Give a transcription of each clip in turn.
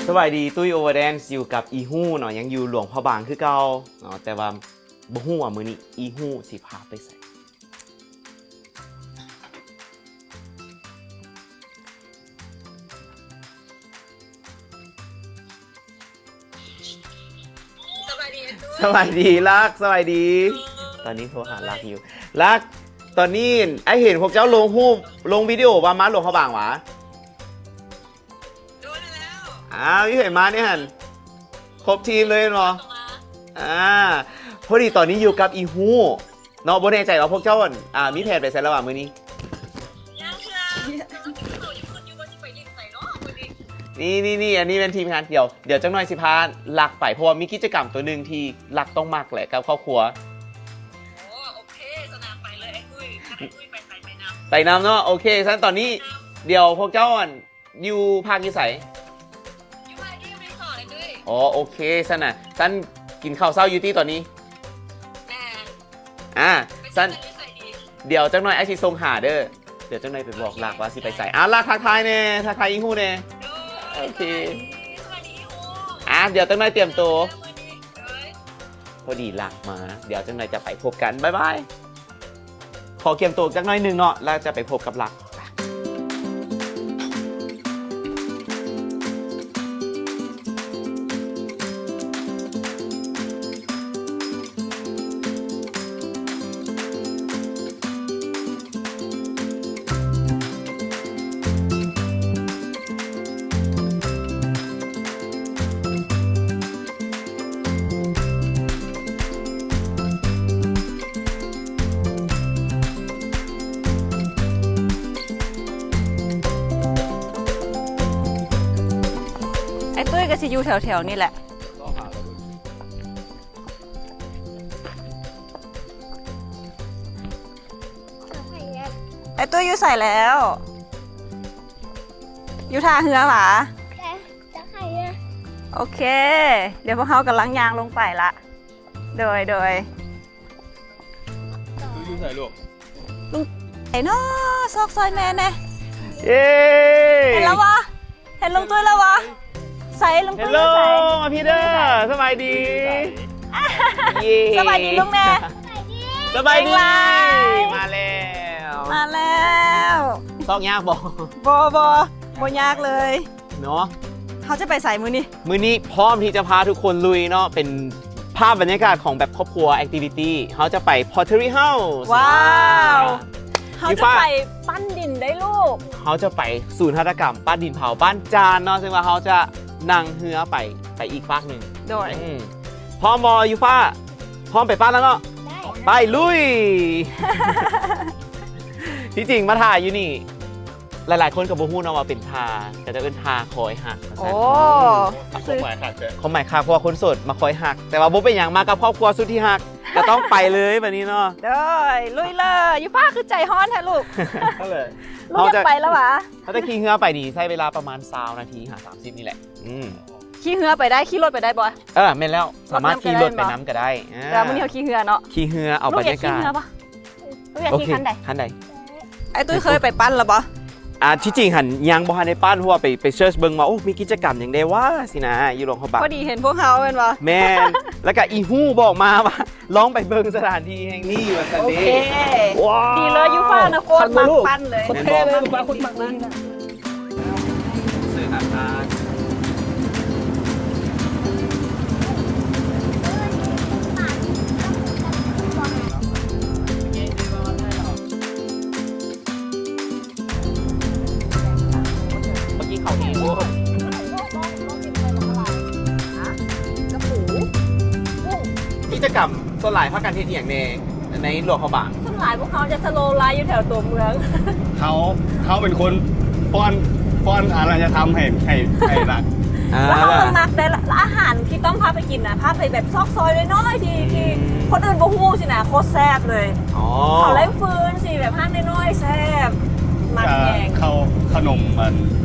ສະບາຍດີ ຕຸ້ຍ Overdance ຢູ່ກັບອີຮູ້ເນາະ ຍັງຢູ່ຫຼວງພະບາງຄືເກົ່າເນາະ ແຕ່ວ່າບໍ່ຮູ້ວ່າມື້ນີ້ອີຮູ້ຊິພາໄປໃສ. ສະບາຍດີ ອ້າຍຕຸ້ຍ ສະບາຍດີລັກ ສະບາຍດີ. ເອີ ຕອນນີ້ໂທຫາລັກຢູ່. ລັກ ຕອນນີ້ອ້າຍເຫັນພວກເຈົ້າລົງຮູບ ລົງວິດີໂອວ່າມາຫຼວງພະບາງຫວາ? ໂດນແລ້ວ. ອ້າວ ມີໃຜມາແດ່ຫັ້ນ? ຄົບທີມເລີຍແມ່ນບໍ່? ອາ ພໍດີຕອນນີ້ຢູ່ກັບອີຮູ້ເນາະ ບໍ່ແນ່ໃຈວ່າພວກເຈົ້າ ອັນ ອາ ມີແຜນໄປໃສລະຫວາມື້ນີ້? ຍັງເທື່ອ ເຮົາຍັງຄິດຢູ່ວ່າຊິໄປຫຼິ້ນໃສເນາະມື້ນີ້. ນີ້ໆໆ ອັນນີ້ແມ່ນທີມງານ ດຽວ ດຽວຈັກໜ່ອຍຊິພາລັກໄປ ເພາະວ່າມີກິດຈະກຳຕົວໜຶ່ງທີ່ລັກຕ້ອງມັກແຫຼະກັບຄອບຄົວ. ໂອ້ ໂອເຄ ສະນັ້ນໄປເລີຍອ້າຍຕຸ້ຍ ຖ້າອ້າຍຕຸ້ຍໄປໃສໄປນຳ ໄປນຳເນາະ. ໂອເຄ ຊັ້ນຕອນນີ້ ໄປນຳ ດຽວພວກເຈົ້າ ອັນ ຢູ່ ພັກຢູ່ໃສ? ຢູ່ Riding Resort ເດ້. ອໍ ໂອເຄ ຊັ້ນນະ ຊັ້ນກິນເຂົ້າເຊົ້າຢູ່ຕິຕອນນີ້? ແມ່ນ. ອາ ຊັ້ນ ດຽວຈັກໜ່ອຍອ້າຍຊິສົ່ງຫາເດີ້. ດຽວຈັກໜ່ອຍໄປບອກລັກວ່າຊິໄປໃສ. ອາ ລັກທັກທາຍແດ່ ທັກທາຍອີຮູ້ແດ່. ໂອເຄ ສະບາຍດີ ສະບາຍດີອີຮູ້. ອາ ດຽວຈັກໜ່ອຍຕຽມໂຕ. ພໍດີລັກມາ ດຽວຈັກໜ່ອຍຈະໄປພົບກັນ. ບາຍບາຍ. ຂໍກຽມໂຕຈັກໜ້ອຍໜຶ່ງເນາະ ແລ້ວຈະໄປພົບກັບລັກ. ອ້າຍຕຸ້ຍກໍຊິຢູ່ແຖວໆນີ້ແຫຼະ. ອ້າຍຕຸ້ຍຢູ່ໃສແລ້ວ? ຢູ່ທ່າເຮືອຫວາ? ໂອເຄ ດຽວພວກເຮົາກຳລັງຍ່າງລົງໄປລະ. ໂດຍ ໂດຍ. ຢູ່ໃສລູກ? ລຸງ ໃສເນາະ? ຊອກຊ່ອຍແມ່ແດ່. ເຢ້ ເຫັນແລ້ວຫວາ? ເຫັນລຸງຕຸ້ຍແລ້ວຫວາ? ໃສລຸງຕຸ້ຍຢູ່ໃສ? ມາພີ້ເດີ ສະບາຍດີ. ເຢ້ ສະບາຍດີລຸງແດ່. ສະບາຍດີ ມາແລ້ວ ມາແລ້ວ. ຊອກຍາກບໍ່? ບໍ່ ບໍ່ ບໍ່ຍາກເລີຍເນາະ. ເຮົາຈະໄປໃສມື້ນີ້? ມື້ນີ້ພ້ອມທີ່ຈະພາທຸກຄົນລຸຍເນາະ ເປັນພາບບັນຍາກາດຂອງແບບຄອບຄົວ activity ເຮົາຈະໄປ Pottery House. ວ້າວ ເຮົາຈະໄປປັ້ນດິນໄດ້ລູກ. ເຮົາຈະໄປສູນຫັດຖະກຳປັ້ນດິນເຜົາບ້ານຈານເນາະ ເຊິ່ງວ່າເຮົາຈະນັ່ງເຮືອໄປ ໄປອີກຟາກໜຶ່ງ. ໂດຍ ອືມ ພ້ອມບໍ່ ຢູຟາ? ພ້ອມໄປປັ້ນແລ້ວເນາະ. ໄປລຸຍ. ທີ່ຈິງມາຖ່າຍຢູ່ນີ້ ຫຼາຍໆຄົນກໍບໍ່ຮູ້ເນາະວ່າເປັນທ່າ ເຂົາເຈົ້າເອີ້ນທ່າຄອຍຮັກວ່າຊັ້ນ. ໂອ້ ອືມ ຄວາມໝາຍຄັກເດີ ຄວາມໝາຍຄັກ ເພາະວ່າຄົນໂສດມາຄອຍຮັກ ແຕ່ວ່າບໍ່ເປັນຫຍັງ ມາກັບຄອບຄົວສຸດທີ່ຮັກ ກໍຕ້ອງໄປເລີຍບາດນີ້ເນາະ. ໂດຍ ລຸຍເລີຍ. ຢູ່ຟ້າຄືໃຈຮ້ອນແທ້ລູກ. ເຮົາຢາກໄປແລ້ວຫວາ? ເຮົາຈະຂີ່ເຮືອໄປນີ້ ໃຊ້ເວລາປະມານຊາວນາທີຫາສາມສິບນີ້ແຫຼະ. ອືມ ຂີ່ເຮືອໄປໄດ້ ຂີ່ລົດໄປໄດ້ບໍ່? ເອີ ແມ່ນແລ້ວ ສາມາດຂີ່ລົດໄປນຳກໍໄດ້. ແຕ່ມື້ນີ້ເຮົາຂີ່ເຮືອເນາະ ຂີ່ເຮືອເອົາບັນຍາກາດ. ລູກຢາກຂີ່ເຮືອບໍ່? ລູກຢາກຂີ່ຄັນໃດ? ຄັນໃດ? ອ້າຍຕຸ້ຍເຄີຍໄປປັ່ນແລ້ວບໍ່? ອ່າ ທີ່ຈິງຫັ້ນຍັງບໍ່ທັນໄດ້ປັ່ນ ເພາະວ່າໄປ ໄປເສີດເບິ່ງວ່າ ໂອ້ ມີກິດຈະກຳຫຍັງແດ່ຫວາ ຊີ້ນະ ຢູ່ຫຼວງພະບາງ. ພໍດີເຫັນພວກເຮົາແມ່ນບໍ່? ແມ່ນ ແລ້ວກະອີຮູ້ບອກມາວ່າ ລອງໄປເບິ່ງສະຖານທີ່ແຫ່ງນີ້ວ່າຊັ້ນເດ້. ໂອເຄ ວ້າວ ດີເລີຍ ຢູ່ຟ້ານະ ໂຄດມັກປັ່ນເລີຍ. ແມ່ນບໍ່? ໂຄດເທ່ເລີຍ ປ້າ ໂຄດມັກນະ. ເຊີນອາຄານ. ເມື່ອກີ້ເຂົາເອງ. ກິດຈະກຳສ່ວນຫຼາຍພາກັນເຮັດອີ່ຫຍັງແດ່ໃນຫຼວງພະບາງ? ສ່ວນຫຼາຍພວກເຮົາຈະສະໂລໄລຟ໌ຢູ່ແຖວຕົວເມືອງ. ເຮົາ ເຮົາເປັນຄົນປ້ອນ ປ້ອນອາລະຍະທຳໃຫ້ ໃຫ້ ໃຫ້ລັດ. ອ່າ ແລ້ວເຮົາກໍມັກໄດ້ ອາຫານທີ່ຕ້ອງພາໄປກິນນະ ພາໄປແບບຊອກຊອຍນ້ອຍໆ ທີ່ ທີ່ ອືມ ຄົນອື່ນບໍ່ຮູ້ຊີ້ນະ ໂຄດແຊບເລີຍ. ອໍ ເຂົາໄລ່ຟືນ ຊິແບບຮ້ານນ້ອຍໆແຊບ ມັກແຮງ. ເຂົ້າ ເຂົ້າໜົມອັນ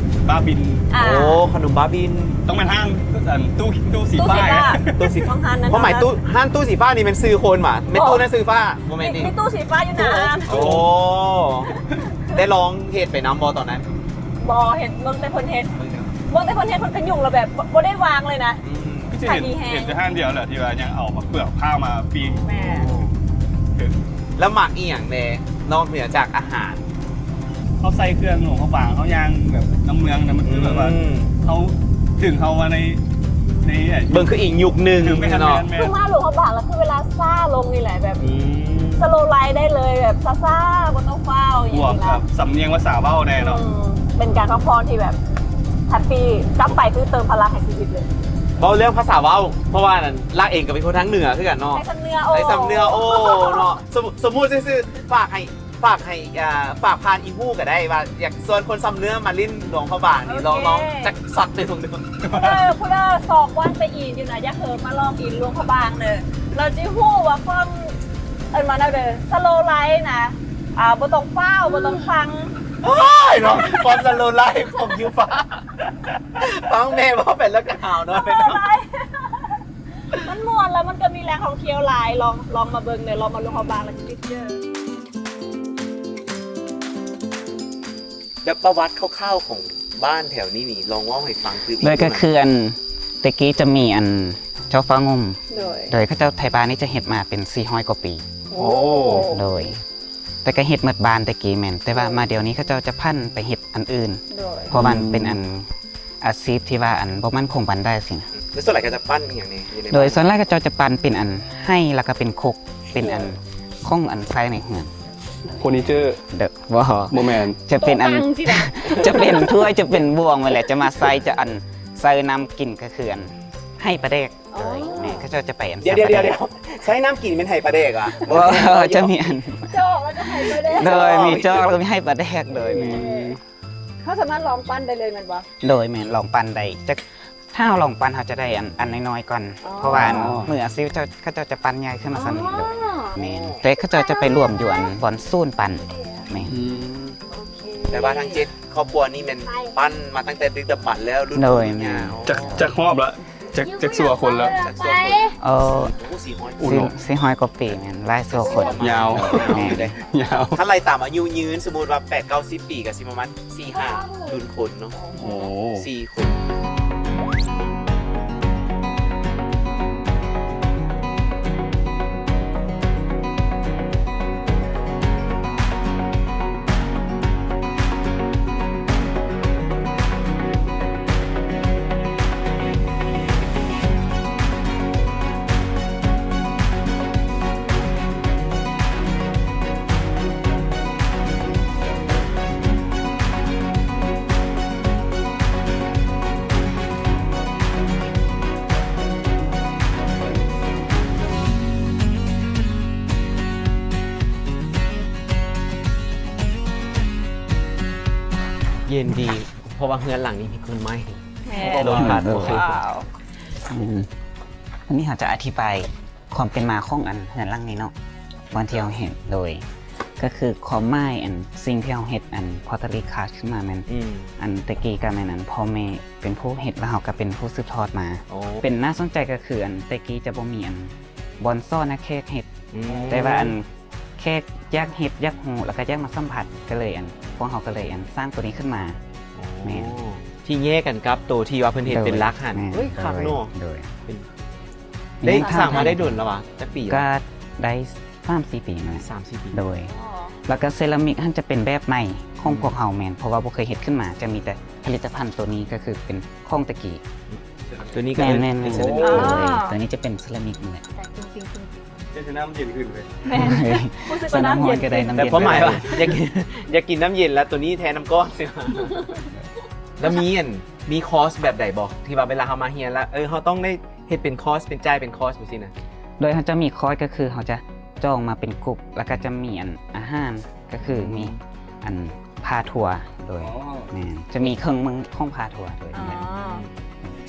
ບ້າບິນ. ອ່າ ໂອ້ ເຂົ້າໜົມບ້າບິນ ຕ້ອງແມ່ນຮ້ານ ອັນ ຕູ້ ຕູ້ສີຟ້າ. ຕູ້ສີຟ້າ ຕູ້ສີ ຕ້ອງຮ້ານນັ້ນ. ຄວາມໝາຍຕູ້ ຮ້ານຕູ້ສີຟ້ານີ້ແມ່ນຊື່ຄົນຫວາ? ແມ່ນຕູ້ນັ້ນຊື່ຟ້າ ບໍ່ແມ່ນຕິ? ມີຕູ້ສີຟ້າຢູ່ໜ້າຮ້ານ. ໂອ້ ໄດ້ລອງເຮັດໄປນຳບໍ່ຕອນນັ້ນ? ບໍ່ ເຫັນເບິ່ງແຕ່ເພິ່ນເຮັດ. ເບິ່ງແຕ່ເພິ່ນເຮັດ ເພິ່ນກະຫຍຸ້ງແລ້ວແບບບໍ່ ບໍ່ໄດ້ວາງເລີຍນະ ອືມ ຄືຊິເຫັນ ຂາຍດີແຮງ ເຫັນແຕ່ຮ້ານດຽວແຫຼະທີ່ວ່າຍັງເອົາໝາກເປືອກພ້າວມາປີ້ງ ແມ່ນ ແລ້ວໝາກອີ່ຫຍັງແດ່ ນອກເໜືອຈາກອາຫານ? ເຮົາໃສ່ເຄື່ອງຫຼວງພະບາງ ເຮົາຍ່າງແບບນຳເມືອງນະ ມັນຄືແບບວ່າ ອືມ ເຮົາດຶງເຮົາມາໃນ ໃນ ເບິ່ງຄືອີກຍຸກໜຶ່ງ ແມ່ນ ເນາະ ແມ່ນ ແມ່ນ ຄືມາຫຼວງພະບາງແລ້ວຄືເວລາຊ້າລົງນີ້ແຫຼະ ແບບ ອືມ ສະໂລໄລໄດ້ເລີຍ ແບບຊ້າໆ ບໍ່ຕ້ອງຟ້າວຫຍັງ ບວກກັບ ນີ້ນະ ສຳນຽງພາສາເວົ້າແດ່ເນາະ ອືມ ເປັນການພັກຜ່ອນທີ່ແບບແຮັບປີ ກັບໄປຄືເຕີມພະລັງໃຫ້ຊີວິດເລີຍ ເວົ້າເລື່ອງພາສາເວົ້າ ເພາະວ່ານັ້ນ ລາກເອງກໍເປັນຄົນທາງເໜືອຄືກັນເນາະ ໄທສຳເໜືອໂອ ໄທສຳເໜືອໂອເນາະ ສົມ ສົມມຸດຊື່ໆ ຝາກໃຫ້ ຝາກໃຫ້ ອ່າ ຝາກຜ່ານອີ່ຮູ້ກໍໄດ້ວ່າ ຢາກຊວນຄົນຊຳເໜືອມາຫຼິ້ນຫຼວງພະບາງນີ້ ໂອເຄ ລອງ ລອງຈັກຊັອດໜຶ່ງເບິ່ງດູ ຜູ້ໃດ ຜູ້ໃດສອກວັນໄປອີນຢູ່ນະ ຢາກເຫີມາລອງອີນຫຼວງພະບາງເດີ ລາວຊິຮູ້ວ່າຄວາມ ເອີ້ນວ່າແນວໃດ ສະໂລໄລນະ ອ່າ ບໍ່ຕ້ອງຟ້າວ ບໍ່ຕ້ອງຟັງ ໂອ້ຍເນາະ ຄວາມສະໂລໄລຂອງຢູ່ຟ້າ ຟັງແມ່ເວົ້າໄປແລ້ວກໍຫາວເນາະ ສະໂລໄລ ມັນມ່ວນ ແລ້ວມັນກໍມີແຫຼ່ງທ່ອງທ່ຽວຫຼາຍ ລອງ ລອງມາເບິ່ງເດີ ລອງມາຫຼວງພະບາງແລ້ວຊິຕິດໃຈ ແບບປະຫວັດຄ່າວໆຂອງບ້ານແຖວນີ້ນີ້ ລອງເວົ້າໃຫ້ຟັງຕື່ມອີກ ໂດຍກໍຄືອັນ ແຕ່ກີ້ຈະມີອັນ ເຈົ້າຟ້າງຸ່ມ ໂດຍ ໂດຍເຂົາເຈົ້າໄທບ້ານນີ້ຈະເຮັດມາເປັນສີ່ຮ້ອຍກວ່າປີ ໂອ້ ໂດຍ ແຕ່ກໍເຮັດໝົດບ້ານແຕ່ກີ້ແມ່ນ ແຕ່ວ່າມາດຽວນີ້ເຂົາເຈົ້າຈະຜັນໄປເຮັດອັນອື່ນ ໂດຍ ເພາະວ່າມັນເປັນອັນ ອືມ ອາຊີບທີ່ວ່າອັນບໍ່ໝັ້ນຄົງປານໃດຊີ້ນະ ແລ້ວສ່ວນຫຼາຍເຂົາຈະປັ້ນອີ່ຫຍັງແດ່ຢູ່ໃນ ໂດຍສ່ວນຫຼາຍເຂົາເຈົ້າຈະປັ້ນເປັນອັນໄຫ້ ແລ້ວກໍເປັນຄົກ ເປັນອັນ ໂດຍ ຂອງອັນໃຊ້ໃນເຮືອນ ເຟີນີເຈີ ເດີ ບໍ່ ບໍ່ແມ່ນ ຈະເປັນອັນ ໂຕະຕັ່ງຊີ້ນະ ຈະເປັນຖ້ວຍ ຈະເປັນບ່ວງ ແມ່ນແຫຼະ ຈະມາໃສ່ ຈະອັນ ໃສ່ນ້ຳກິນ ກໍຄືອັນໄຫ້ປາແດກ ອໍ ໂດຍ ແມ່ນ ເຂົາເຈົ້າຈະໄປອັນ ດຽວໆໆ ໃສ່ນ້ຳກິນແມ່ນໄຫ້ປາແດກຫວາ? ບໍ່ ຈະມີອັນ ຈອກແລ້ວກໍໄຫ້ປາແດກ ໂດຍ ມີຈອກແລ້ວກໍມີໄຫ້ປາແດກ ໂດຍ ອືມ ແມ່ນ ເຮົາສາມາດລອງປັ້ນໄດ້ເລີຍແມ່ນບໍ່? ໂດຍ ແມ່ນ ລອງປັ້ນໄດ້ ຈະ ຖ້າເຮົາລອງປັ້ນ ເຮົາຈະໄດ້ອັນ ອັນນ້ອຍໆກ່ອນ ອໍ ເພາະວ່າອັນ ອໍ ມືອາຊີບເຂົາເຈົ້າ ເຂົາເຈົ້າຈະປັ້ນໃຫຍ່ຂຶ້ນມາສ່ຳນີ້ ອໍ ໂດຍ ແມ່ນ ແຕ່ເຂົາເຈົ້າຈະໄປລວມຢູ່ອັນບ່ອນສູນປັ້ນ ແມ່ນ ອືມ ໂອເຄ ແປວ່າທັງເຈັດຄອບຄົວນີ້ແມ່ນປັ້ນມາຕັ້ງແຕ່ດຶກດຳບັນແລ້ວ ລຸ້ນ ໂດຍ ຍາວ ຈັກ ຈັກຮອບລະ? ຈັກ ຈັກຊົ່ວຄົນແລ້ວ? ຈັກຊົ່ວຄົນ? ເອີ ໂອ້ ສີ່ຮ້ອຍ ສີ່ຮ້ອຍກວ່າປີ ແມ່ນ ຫຼາຍຊົ່ວຄົນ ຍາວ ແມ່ນ ຍາວ ຄັນໄລ່ຕາມອາຍຸຍືນ ສົມມຸດວ່າແປດເກົ້າສິບປີ ກໍຊິປະມານສີ່ຫ້າລຸ້ນຄົນເນາະ ໂອ້ ສີ່ຄົນ. ເຢັນດີ ເພາະວ່າເຮືອນຫຼັງນີ້ມີຕົ້ນໄມ້ ແມ່ນ ລົມພັດ ໂອເຄ ວ້າວ ອືມ ອັນນີ້ເຮົາຈະອະທິບາຍ ຄວາມເປັນມາຂອງອັນເຮືອນຫຼັງນີ້ເນາະ ບ່ອນທີ່ເຮົາເຮັດ ໂດຍ ກໍຄືຄວາມໝາຍອັນສິ່ງທີ່ເຮົາເຮັດອັນ pottery craft ຂຶ້ນມາແມ່ນ ອືມ ອັນແຕ່ກີ້ກໍແມ່ນອັນພໍ່ແມ່ເປັນຜູ້ເຮັດ ແລ້ວເຮົາກໍເປັນຜູ້ສືບທອດມາ ໂອ້ ເປັນໜ້າສົນໃຈກໍຄືອັນແຕ່ກີ້ຈະບໍ່ມີອັນບ່ອນສອນໃຫ້ແຂກເຮັດ ອືມ ແຕ່ວ່າອັນແຂກຢາກເຮັດ ຢາກຮູ້ ແລ້ວກໍຢາກມາສຳຜັດ ກໍເລີຍອັນ ພວກເຮົາກໍເລີຍອັນສ້າງໂຕນີ້ຂຶ້ນມາ ໂອ້ ແມ່ນ ທີ່ແຍກກັນກັບໂຕທີ່ວ່າເພິ່ນເຮັດເປັນຫຼັກຫັ້ນ ໂດຍ ເອີຍ ຄັກເນາະ ໂດຍ ເປັນ ໄດ້ສ້າງມາໄດ້ດົນແລ້ວຫວາ? ຈັກປີແລ້ວ? ກໍໄດ້ສາມສີ່ປີແລ້ວ ສາມສີ່ປີ ໂດຍ ອໍ ແລ້ວກໍເຊຣາມິກຫັ້ນຈະເປັນແບບໃໝ່ຂອງ ອືມ ພວກເຮົາແມ່ນ ເພາະວ່າບໍ່ເຄີຍເຮັດຂຶ້ນມາ ຈະມີແຕ່ຜະລິດຕະພັນໂຕນີ້ ກໍຄືເປັນຂອງແຕ່ກີ້ ໂຕນີ້ກໍ ແມ່ນໆໆ ເປັນເຊຣາມິກ ອໍ ໂຕນີ້ຈະເປັນເຊຣາມິກນີ້ແຫຼະ ແຕ່ຈິງໆ ເຮັດໃຫ້ນ້ຳເຢັນຂຶ້ນເວີຍ ແມ່ນ ຮູ້ສຶກວ່ານ້ຳເຢັນຂຶ້ນ ແຕ່ຄວາມໝາຍວ່າຢາກ ຢາກກິນນ້ຳເຢັນ ແລ້ວໂຕນີ້ແທນນ້ຳກ້ອນຊິ ແລ້ວມີອັນ ມີຄອສແບບໃດບໍ່ ທີ່ວ່າເວລາເຮົາມາຮຽນແລ້ວ ເອີ ເຮົາຕ້ອງໄດ້ ເຮັດເປັນຄອສ ເປັນຈ່າຍເປັນຄອສແບບຊີ້ນະ? ໂດຍເຮົາຈະມີຄອສ ກໍຄືເຮົາຈະຈອງມາເປັນກຸ່ມ ແລ້ວກໍຈະມີອັນອາຫານ ກໍຄື ອືມ ມີອັນພາທົວ ໂດຍ ອໍ ແມ່ນ ຈະມີເຄື່ອງມືຂອງພາທົວ ໂດຍ ອໍ ແມ່ນ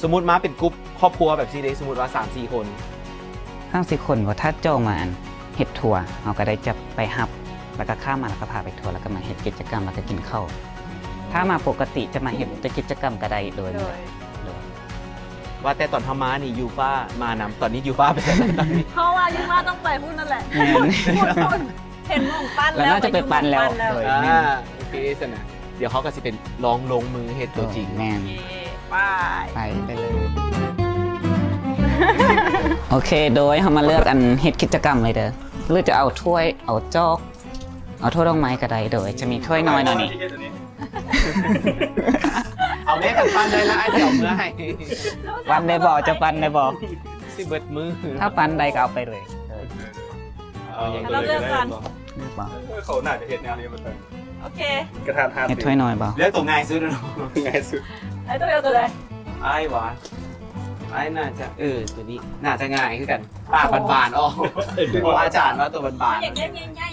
ສົມມຸດມາເປັນກຸ່ມຄອບຄົວແບບຊີ້ເດ ສົມມຸດວ່າສາມສີ່ຄົນ ສາມສີ່ຄົນບໍ່ ຖ້າຈອງມາອັນເຮັດທົວ ເຮົາກໍໄດ້ຈະໄປຮັບ ແລ້ວກໍຂ້າມມາ ແລ້ວກໍພາໄປທົວ ແລ້ວກໍມາເຮັດກິດຈະກຳ ແລ້ວກໍກິນເຂົ້າ ຖ້າມາປົກກະຕິຈະມາເຮັດແຕ່ກິດຈະກຳກໍໄດ້ ໂດຍ ໂດຍ ໂດຍ ວ່າແຕ່ຕອນເຮົາມານີ້ ຢູຟາມານຳ ຕອນນີ້ຢູຟາໄປໃສແລ້ວ? ເຮົາວ່າຢູຟາຕ້ອງໄປພຸ້ນນັ້ນແຫຼະ ພຸ້ນ ເຫັນໝ່ອງປັ້ນແລ້ວ ແລ້ວໜ້າຈະໄປປັ້ນແລ້ວ ໂດຍ ອ່າ ແມ່ນ ໂອເຄຊັ້ນນະ ດຽວເຮົາກໍຊິໄປລອງລົງມືເຮັດຕົວຈິງ ໂດຍ ແມ່ນ ໂອເຄ ໄປ ໄປ ໄປເລີຍ. ໂອເຄ ໂດຍເຮົາມາເລືອກອັນເຮັດກິດຈະກຳເລີຍເດີ ຫຼືຈະເອົາຖ້ວຍ ເອົາຈອກ ເອົາຖ້ວຍດອກໄມ້ກໍໄດ້ ໂດຍຈະມີຖ້ວຍນ້ອຍໜ້ອຍນີ້. ເອົາແມ່ ຄັນປັ້ນໄດ້ລະ ອ້າຍຊິເອົາເມືອໃຫ້. ປັ້ນໄດ້ບໍ່? ເຈົ້າປັ້ນໄດ້ບໍ່? ຊິເບິດມື້. ຖ້າປັ້ນໄດ້ກໍເອົາໄປເລີຍ. ເອີ ເອົາຫຍັງກໍໄດ້ ເລືອກກ່ອນ. ເລືອກບໍ່? ເອີ ເຂົາໜ້າຈະເຮັດແນວນີ້ບໍ່? ໂອເຄ ກະທັນຫັນ ເຮັດຖ້ວຍນ້ອຍບໍ່? ເລືອກຕົວງ່າຍສຸດເນາະ ງ່າຍສຸດ. ອ້າຍຕ້ອງເລືອກຕົວໃດ? ອ້າຍຫວາ ອ້າຍໜ້າຈະ ເອີ ຕົວນີ້ໜ້າຈະງ່າຍຄືກັນ. ປາກບານໆອອກ ເພາະວ່າອາຈານວ່າຕົວບານໆ. ຢາກໄດ້ໃຫຍ່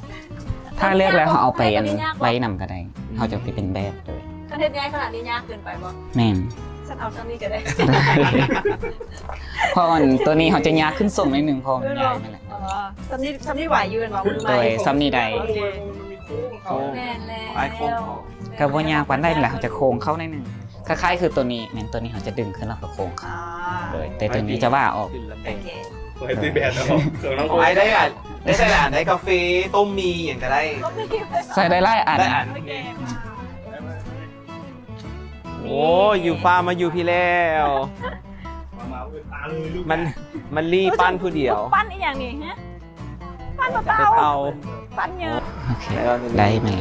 ໆ. ຖ້າເລືອກແລ້ວເຮົາເອົາໄປອັນໄວ້ນຳກໍໄດ້ ເຮົາຈະໄປເປັນແບບໂດຍ. ຄັນເຮັດໃຫຍ່ຂະໜາດນີ້ຍາກເກີນໄປບໍ່? ແມ່ນ. ຊັ້ນເອົາຊ່ຳນີ້ກໍໄດ້ ເພາະອັນຕົວນີ້ເຮົາຈະຍາກຂຶ້ນສູງໜ້ອຍໜຶ່ງ ເພາະມັນໃຫຍ່ນັ້ນແຫຼະ. ອໍ ຊ່ຳນີ້ ຊ່ຳນີ້ໄຫວຢູ່ແມ່ນບໍ່? ໂດຍ ຊ່ຳນີ້ໄດ້. ໂອເຄ ແມ່ນແລ້ວ ອ້າຍໂຄ້ງເຂົ້າ ກໍບໍ່ຍາກປານໃດແຫຼະ ເຮົາຈະໂຄ້ງເຂົ້າໜ້ອຍໜຶ່ງ. ຄ້າຍໆຄືຕົວນີ້ ແມ່ນ ຕົວນີ້ເຮົາຈະດຶງຂຶ້ນແລ້ວກໍໂຄ້ງເຂົ້າ. ອ່າ ໂດຍ ແຕ່ຕົວນີ້ຈະຫວ້າອອກ. ໂອເຄ ໄວ້ຕີແບດເນາະ ເຄື່ອງນ້ອງ ໄດ້ ໄດ້ ໄດ້ໃສ່ຫຼານ ໄດ້ກາເຟ ຕົ້ມໝີ່ຫຍັງກໍໄດ້. ໃສ່ໄດ້ຫຼາຍອັນ ຫຼາຍອັນ. ໂອເຄ ໂອ້ ຢູ່ຟ້າມາຢູ່ພີ້ແລ້ວ. ມັນ ມັນລີ້ປັ້ນຜູ້ດຽວ. ປັ້ນອີ່ຫຍັງນີ້ຮະ? ປັ້ນເບົາໆ ເບົາ ປັ້ນເຍີະ. ໂອເຄ ໄດ້ແມ່.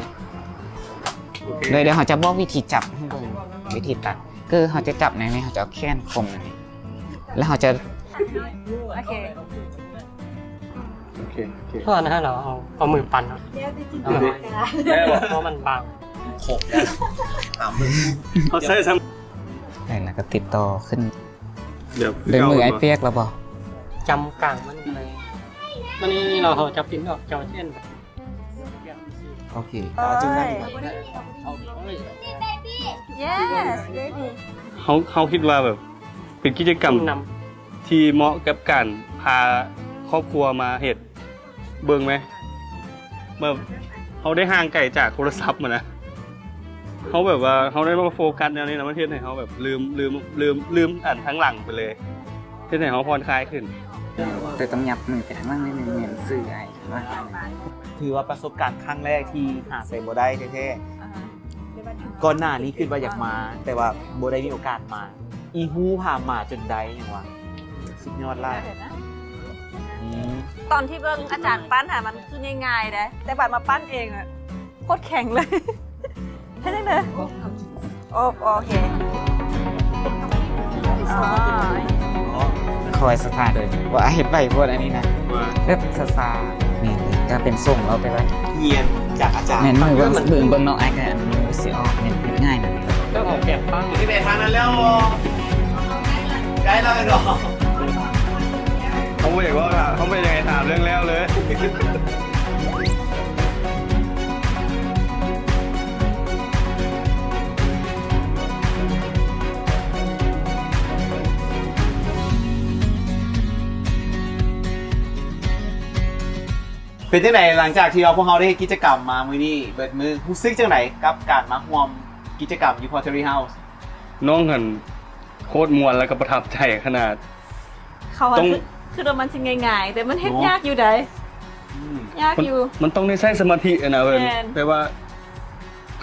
ໂດຍ ດຽວເຮົາຈະບອກວິທີຈັບໃຫ້ເບິ່ງ ວິທີຕັດ ຄືເຮົາຈະຈັບແນວນີ້ ເຮົາຈະເອົາແຂນຄົມແນວນີ້ ແລ້ວເຮົາຈະ ໂອເຄ ໂອເຄ ໂອເຄ ເພາະອັນນັ້ນເຮົາເອົາ ເອົາມືປັ່ນເນາະ. ເພາະມັນບາງ ເຮົາໃຊ້ຊ້ຳ ແລ້ວກໍຕິດຕໍ່ຂຶ້ນ. ເດີ ມືອ້າຍປຽກແລ້ວບໍ່? ຈຳກາງມັນໄປ ມັນນີ້ເນາະ ເຮົາຈະປິ່ນອອກ ເຈົ້າເຊັ່ນ. ໂອເຄ ເອົາຈຶ່ງນັ້ນ. Yes baby. ເຮົາ ເຮົາຄິດວ່າແບບເປັນກິດຈະກຳທີ່ເໝາະກັບການພາຄອບຄົວມາເຮັດ. ເບິ່ງແມ ແບບເຮົາໄດ້ຫ່າງໄກຈາກໂທລະສັບຫັ້ນນະ ເຮົາແບບວ່າເຮົາໄດ້ມາໂຟກັສແນວນີ້ນະ ມັນເຮັດໃຫ້ເຮົາແບບລືມ ລືມ ລືມ ລືມອັນທາງຫຼັງໄປເລີຍ ເຮັດໃຫ້ເຮົາຜ່ອນຄາຍຂຶ້ນ. ແຕ່ຕ້ອງຫຍັບມືໄປທາງຫຼັງໜ້ອຍໜຶ່ງ ແມ່ນຊື່ອ້າຍ. ຖືວ່າປະສົບການຄັ້ງແລກທີ່ຫາໃສບໍ່ໄດ້ແທ້ໆ. ກ່ອນໜ້ານີ້ຄິດວ່າຢາກມາ ແຕ່ວ່າບໍ່ໄດ້ມີໂອກາດມາ. ອີ່ຫູພາມາຈົນໄດ້ຫຍັງວະ ສຸດຍອດຫຼາຍ. ອືມ ຕອນທີ່ເບິ່ງອາຈານປັ້ນຫາ ມັນຄືງ່າຍໆເດ້ ແຕ່ບາດມາປັ້ນເອງອະ ໂຄດແຂງເລີຍ. ເຮັດຈັ່ງໃດ? ໂອ ໂອເຄ. ອໍ ຄອຍສະສາເດີ ວ່າເຮັດໄວໂພດອັນນີ້ນະ ວ່າແບບສາໆ. ແມ່ນ ກໍເປັນສົ່ງເອົາໄປໄວ້ ຮຽນຈາກອາຈານ. ແມ່ນ ມືເບິ່ງ ມືເບິ່ງເນາະ ອ້າຍກໍອັນມືຊິອອກ. ແມ່ນ ເຮັດງ່າຍນະ ຕ້ອງອອກແບບປັ້ງ. ນີ້ໄປທາງນັ້ນແລ້ວ ໃກ້ແລ້ວເນາະ. ເຂົາບໍ່ຢາກເວົ້າ ເຂົາບໍ່ຢາກໃຫ້ຖາມເລື່ອງແລ້ວເລີຍ. ເປັນຈັ່ງໃດ ຫຼັງຈາກທີ່ວ່າພວກເຮົາໄດ້ເຮັດກິດຈະກຳມາມື້ນີ້ເບິດມື້ ຮູ້ສຶກຈັ່ງໃດກັບການມາຮ່ວມກິດຈະກຳຢູ່ Pottery House? ນ້ອງຫັ້ນໂຄດມ່ວນ ແລ້ວກໍປະທັບໃຈຂະໜາດ. ເຂົາ ຕ້ອງ ຄິດ ຄິດວ່າມັນຊິງ່າຍໆ ແຕ່ມັນເຮັດ ເນາະ ຍາກຢູ່ໃດ໋. ອືມ ຍາກຢູ່ ມັນ ມັນຕ້ອງໄດ້ໃຊ້ສະມາທິຫັ້ນນະເພິ່ນ. ແມ່ນ ແບບວ່າ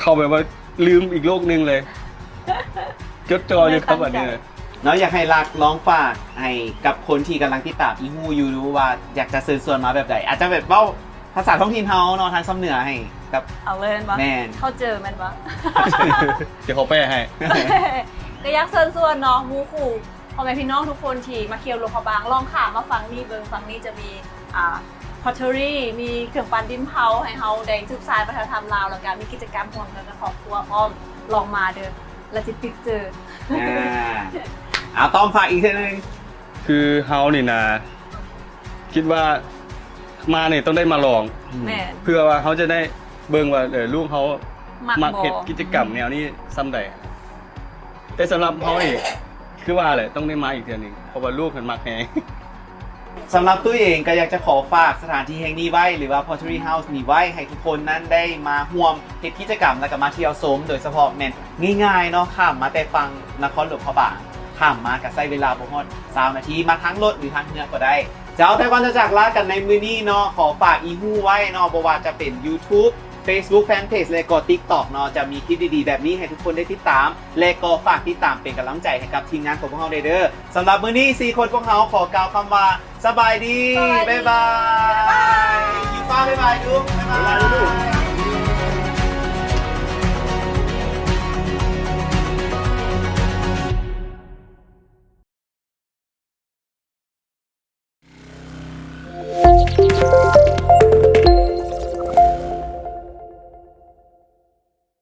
ເຂົ້າໄປວ່າລືມອີກໂລກໜຶ່ງເລີຍ ຈົດຈ່ອຢູ່ກັບອັນນີ້ເລີຍເນາະ. ຢາກໃຫ້ລັກລອງຝາກໃຫ້ກັບຄົນທີ່ກຳລັງຕິດຕາມອີ່ຫູຢູ່ ຫຼືວ່າຢາກຈະເຊີນຊວນມາແບບໃດ ອາດຈະແບບເວົ້າພາສາທ້ອງຖິ່ນເຮົາເນາະ ທາງຊຳເໜືອໃຫ້ກັບ ເອົາເລີຍແມ່ນບໍ່? ແມ່ນ ເຂົ້າເຈີແມ່ນບໍ່? ດຽວເຂົາແປໃຫ້. ກໍຢາກເຊີນຊວນເນາະ ໝູ່ຄູ່ ພໍ່ແມ່ພີ່ນ້ອງທຸກຄົນທີ່ມາທ່ຽວຫຼວງພະບາງ ລອງຂ້າມມາຝັ່ງນີ້ເບິ່ງ. ຝັ່ງນີ້ຈະມີ ອ່າ Pottery ມີເຄື່ອງປັ້ນດິນເຜົາໃຫ້ເຮົາໄດ້ສືບສານວັດທະນະທຳລາວ ແລ້ວກະມີກິດຈະກຳຮ່ວມກັນກັບຄອບຄົວພ້ອມ. ລອງມາເດີ ແລ້ວຊິຕິດເຈີ. ອ່າ ເອົາຕ້ອມຝາກອີກເທື່ອໜຶ່ງ. ຄືເຮົານີ້ນະ ຄິດວ່າມານີ້ຕ້ອງໄດ້ມາລອງ. ແມ່ນ ເພື່ອວ່າເຮົາຈະໄດ້ເບິ່ງວ່າ ເອີ ລູກເຮົາມັກ ມັກເຮັດກິດຈະກຳແນວນີ້ສ່ຳໃດ. ແຕ່ສຳລັບເຮົານີ້ ຄືວ່າແຫຼະ ຕ້ອງໄດ້ມາອີກເທື່ອໜຶ່ງ ເພາະວ່າລູກເພິ່ນມັກແຮງ. ສຳລັບຕຸ້ຍເອງກໍຢາກຈະຂໍຝາກສະຖານທີ່ແຫ່ງນີ້ໄວ້ ຫຼືວ່າ Pottery House ນີ້ໄວ້ ໃຫ້ທຸກຄົນນັ້ນໄດ້ມາຮ່ວມເຮັດກິດຈະກຳ ແລ້ວກໍມາທ່ຽວຊົມ. ໂດຍສະເພາະແມ່ນງ່າຍໆເນາະ ຂ້າມມາແຕ່ຝັ່ງນະຄອນຫຼວງພະບາງ ຂ້າມມາກໍໃຊ້ເວລາບໍ່ຮອດຊາວນາທີ ມາທາງລົດ ຫຼື ທາງເຮືອກໍໄດ້. ເຈົ້າ ແຕ່ກ່ອນຈະຈາກລາກັນໃນມື້ນີ້ເນາະ ຂໍຝາກອີ່ຫູໄວ້ເນາະ ບໍ່ວ່າຈະເປັນ YouTube Facebook Fanpage ແລະກໍ TikTok ເນາະ ຈະມີຄລິບດີໆແບບນີ້ໃຫ້ທຸກຄົນໄດ້ຕິດຕາມ ແລະກໍຝາກຕິດຕາມເປັນກຳລັງໃຈໃຫ້ກັບທີມງານຂອງພວກເຮົາໄດ້ເດີ. ສຳລັບມື້ນີ້ ສີ່ຄົນພວກເຮົາຂໍກ່າວຄຳວ່າ ສະບາຍດີ ສະບາຍດີ ບາຍບາຍ ບາຍບາຍ ຄິວຟ້າ ບາຍບາຍ ດຸ ບາຍບາຍ ບາຍບາຍ ດຸ.